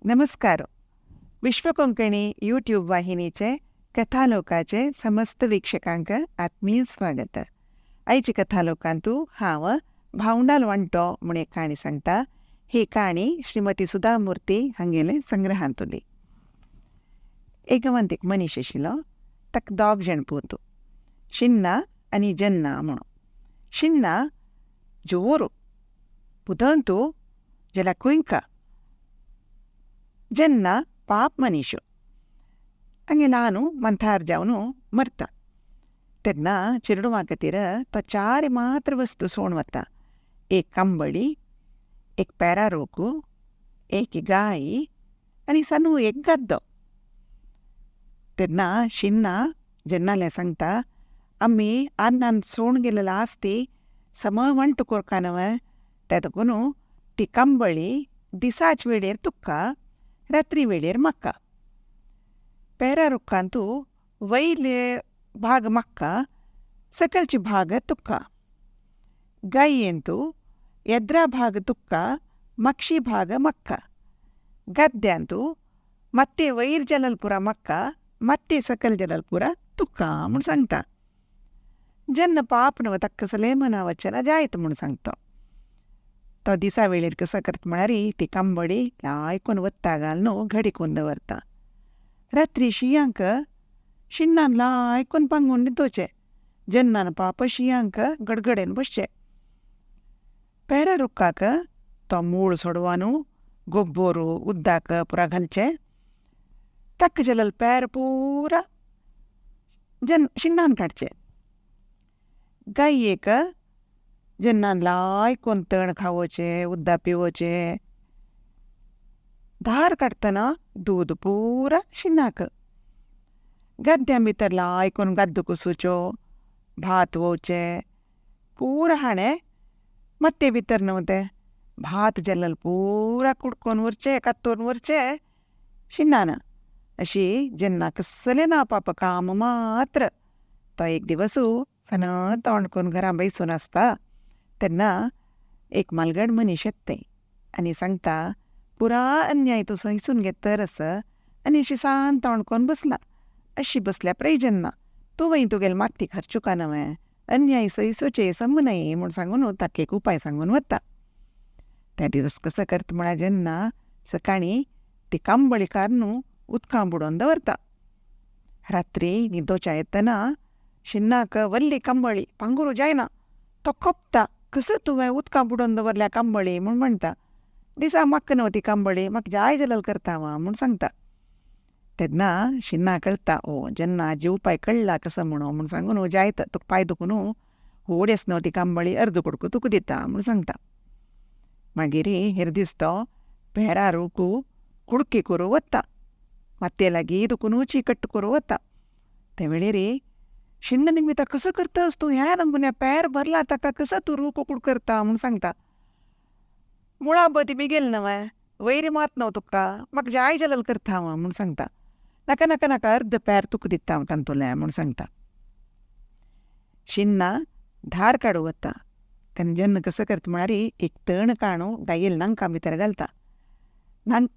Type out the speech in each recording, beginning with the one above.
नमस्कार. विश्व कोंकणी यूट्यूब वाहिनीचे कथालोकाचे समस्त वीक्षकांक आत्मीय स्वागत. आयचे कथालोकांतू हांव भावंडाल वांटो म्हूण एक काणी सांगता. ही काणी श्रीमती सुधा मूर्ती हांगेले संग्रहांतुली. एक गांवांत एक मनीस आशिल्लो. ताका दोग जाण पूत, शिन्ना आनी जन्ना म्हणून. शिन्ना जोर बुदंतू जाल्यार कुंयका. जेन्ना पाप मनीश तांगे ल्हान मंथार जावन मरता तेन्ना चेडवां खातीर तो चार मात्र वस्तू सोडून वता. एक कंबळी, एक पेरारोकू, एक गाय आनी सनू एक गद्दो. तेन्ना शिन्ना जेन्नालें सांगता, आमी अन्नान सोडून गेलेलो आसती सम वंट कोरका न्हय, तेदून ती कंबळी दिसाच वेळेर तुका, रात्री वेळेर म्हाका. पेरा रुखांतू वयले भाग म्हाका, सकलची भाग तुका. गायेंतू एद्रा भाग तुका, मक्षी भाग म्हाका. गद्यांतू ಮತ್ತೆ वयर जलल पुरा म्हाका, ಮತ್ತೆ सकल जलल पुरा तुका म्हूण सांगता. जेन्ना पाप न्हय ताका कसलें मना वचना जायत म्हूण सांगता. तो दिसा वेळेर कसो करता म्हळ्यार ती कंबळी लायकून वत्ता घालून घडी करून दवरता. रात्री शियांक शिन्नान लायकून पांगून न्हिदोवचें. जेन्ना पाप शियांक गडगडेन बसचें. पेरा रुखाक तो मूळ सोडवानू गोब्बोर उद्दाक पुरा घालचें. ताका जाल्यार पेर पुरा जेन्ना शिन्नान काडचें. गायेक जेन्ना लायकून तण खावोवचें, उद्दा पिवोवचें. धार काडटना दूद पुरा शिन्नाक. गद्द्यां भितर लायकून गद्दो कुसूच्यो, भात वोवचें पुरा हाणें मत्ते भितर न्हू तें भात जाल्यार पुरा कुडकोवन व्हरचें, कातोवन व्हरचें शिन्नान. अशी जेन्ना कसलें ना पाप काम मात्र. तो एक दिवस सन तोंड करून घरां बैसून आसता तेन्ना एक मालगड मनीस येता थंय आनी सांगता, पुरा अन्याय तूं सहिसून घेतर आस आनी अशी सान तोंड करून बसला. अशी बसल्या प्रयोजन ना. तूं वय तुगेले माती खर्चुका न्हय, अन्याय सहिसूचे सम न्हय म्हूण सांगून ताका एक उपाय सांगून वता. त्या दिवस कसो करता म्हळ्यार जेन्ना सकाळीं ती कंबळी काडून उदकां बुडोवन दवरता. रात्री न्हिदोवच्या येतना शिन्नाक व्हडली कंबळी पांगुरू जायना. तो कोपता, कसो तुवें उदकां बुडोवन दवरल्या कंबळी म्हूण म्हणटा. दिसा म्हाका न्हू ती कंबळी, म्हाका जाय जाल्यार करता हांव म्हूण सांगता. तेन्ना शिन्ना कळटा, ओ जेन्ना हाजी उपाय कळ्ळा कसो म्हणून म्हूण सांगून जायत तुका पांय दुखून व्हड आसा न्हू ती कंबळी अर्द कुडको तुका दिता म्हूण सांगता. मागीर हेर दीस तो पेरा रूख कुडके करूं वता. मातये लागीं दुखून चिकट करूं वता. ते वेळेर शिन्न निमित्ता कसो करतस तूं ह्या नमुन्या पेर भरला ताका कसो तूं रूख कुड करता म्हूण सांगता. मुळां बदी बिगेल न्हय, वयर मात न्हू तुका, म्हाका जाय जाल्यार करता हांव म्हूण सांगता. नाका नाका नाका, अर्द पेर तुका दिता हांव तांतुलें म्हूण सांगता. शिन्ना धार काडूं वता तेन्ना जेन्ना कसो करता म्हळ्यार एक तण काणू गायेल नांकां भितर घालता. नांक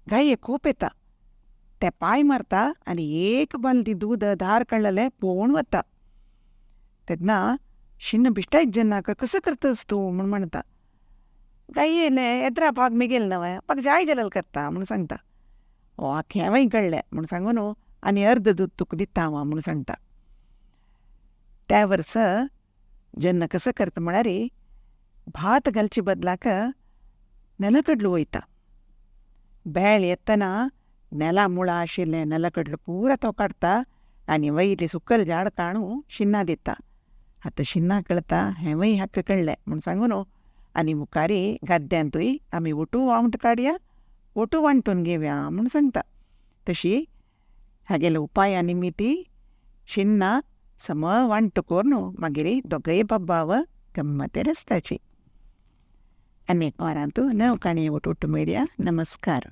गायेक खूब येता. ते पांय मारता आनी एक बालदी दूद धार काडलेलें पोवन वता. तेन्ना शिन्न बिश्टायत जेन्ना कसो करतस तूं म्हूण म्हणटा. गायेले एद्रा भाग मेगेल न्हय, म्हाका जाय जाल्यार करता म्हूण सांगता. ओ आख्खेंवय कळ्ळें म्हूण सांगून आनी अर्द दूद तुका दिता हांव म्हूण सांगता. त्या वर्सा जेन्ना कसो करता म्हळ्यार भात घालचे बदलाक नेलकडलो वयता. बेळ येतना नेला मुळां आशिल्लें नेलकडलो पुरा तो काडटा आनी वयली सुकल झाड काडून शिन्ना दिता. आतां शिन्ना कळटा हेंवय हाका कळ्ळें म्हूण सांगून आनी मुखारी गद्द्यांतूय आमी ओटू वांट काडया, ओटू वांटून घेवया म्हूण सांगता. तशी हागेले उपाया निमित्ती शिन्ना सम वांट करून मागीर दोगय बाब्बाव गम्मतेर आसताची. आनी एक वारांतू नव काणये ओटू मेळया. नमस्कार.